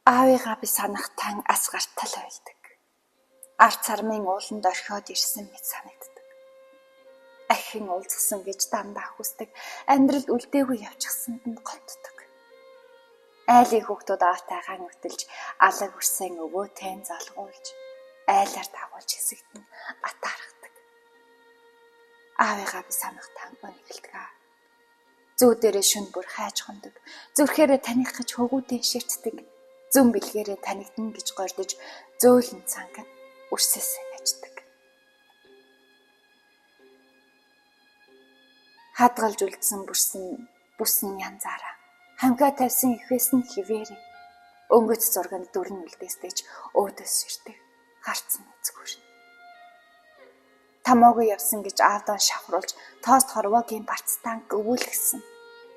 Аавыгаа би санахтаа ас гартал уйлдаг. Ард сармын ууланд орхиод ирсэн мэт санагддаг. Ахин уулзсан гэж дандаа хүсдэг. Амьдралд үлдээгүй явчихсанд нь гомддог. Айлын хүүхдүүд аавтайгаа нүтэлж, алаг үрсэн өвөөтэй нь залгуулж, айлаар дагуулж хэсэгт нь атаархдаг. Аавыгаа би санахтаа үнэгэлдэг. Зүү дээрээ шүн бүр хайж хондог. Зүрхээрээ таних гэж хөвгүүдээ ширтдэг. Зүүн бэлгээрээ танигдана гэж гордож, зөөлөн цанг нь үрсээсээ аждаг. Хадгалж үлдсэн бүрсэн бүсэн янзаараа хамгаа тавьсан ихээс нь хിവэрэн өнгөц зурганд дүрн үлдээстэйч өөдөөс ширтэх харцсан үзгүүрнэ. Тамаагүй явсан гэж аавдаа шавхруулж тоост хорвоогийн барцтан гөвүүлгсэн.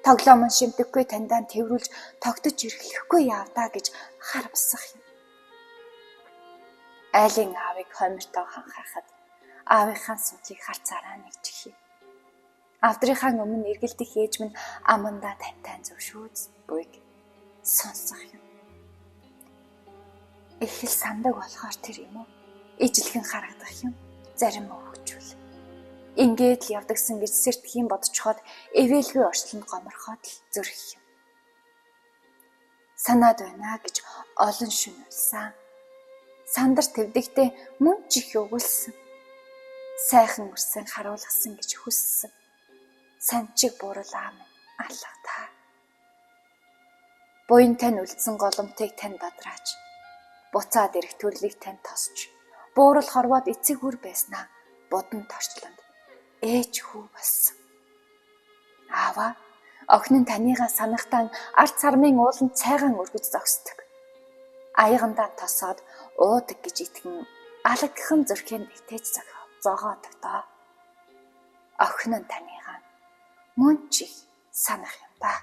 Тоглоом нь шимтэхгүй таньдаа тэрвүүлж тогтож эрхлэхгүй явдаа гэж харамсах юм. Айлын аавыг хомиртоо ханхаахад аавынхаа судлыг харцаараа нэгжих юм. Авдрынхаа өмнө эргэлдэх ээж минь амандаа тантай зөвшөөз буйг сонсох юм. Их л сандаг болохоор тэр юм уу? Ижилхэн харагдах юм. Зарим өвчүүл. Ингээд л явдагсан гэж сэртхийн бодцоход эвэлгүй орчлонд гоморхоод л зөрөх юм. Санаад байна гэж олон шүн уйлсан. Сандар твдэгтээ мөн ч их өгүүлсэн. Сайхан үрсэн харуулгасан гэж хүссэн. Санчиг буурал аа минь алга та. Буян тань үлдсэн голомтыг тань бадраач. Буцаад ирэх төрлийг тань тосч. Буурал хорвоод эцэг үр байснаа будан торчлонд ээж хүү болсон. Аава охин нь таныгаа санахтаа ард сармын ууланд цайгаан өргөж зогсдог. Аягандаа тосоод уудаг гэж итгэн алагдхан зүрхэнд битээж зогоодог доо. Охин нь таныгаа мөн ч их санах юм да.